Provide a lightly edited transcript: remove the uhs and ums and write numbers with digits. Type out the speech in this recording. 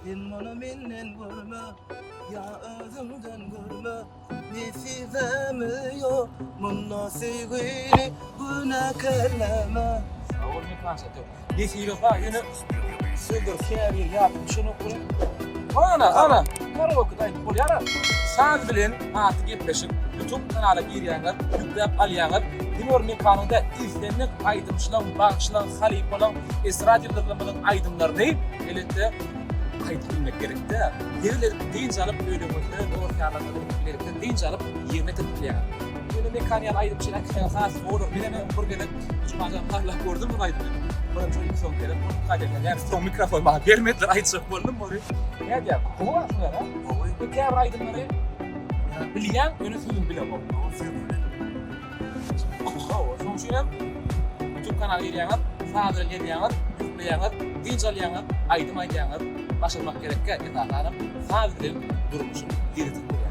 Sen muny menden görme, ýa özüňden görme. Nesibäme ýok munda söýgini günäkärleme. Sag bol Mekan şato. Nesibe bar ýöne sözler käbir ýadyma düşenok welin. Ana ana karaoke-de aýdyp bolýar-a. Saz bilen atly gepleşik YouTube kanala girýäňiz, ýükläp alýaňyz. Diňe bir Mekanyň däl, islendik aýdymçylaň, bagşylaň, halypalaň, estrada ýyldyzlarymyzyň aýdymlaryny elbetde aýdyp bilmek gerek däl. Hezil edip dynç alyp öýleriňizde dost-ýarlaryňyz bilen bilelikde dynç alyp ýerine ýetirip bilýäňiz. Ýöne Mekan ýaly aýdymçyny äkitseňiz has gowy bolar. Menem bir gezek Jumajan barlap gördüm bu aýdymy. Birinji gün soň gerek bolup gaýdýar. Ýa soň mikrofon maňa bermediler aýtjak boldum ony. Nädýär? Gowy aslynda, ha? Gowy. Bu käbir aýdymlary bilýän, ýöne sözüni bilemok. Hawa, şonuň üçin hem YouTube kanala girýäňiz, saz bilen gezýäňiz, ýükleýäňiz, dynç alýaňyz, aýdym aýdýaňyz. Başarmak gerekkä, esasanam saz bilen durmuşyň lezzeti bolýar.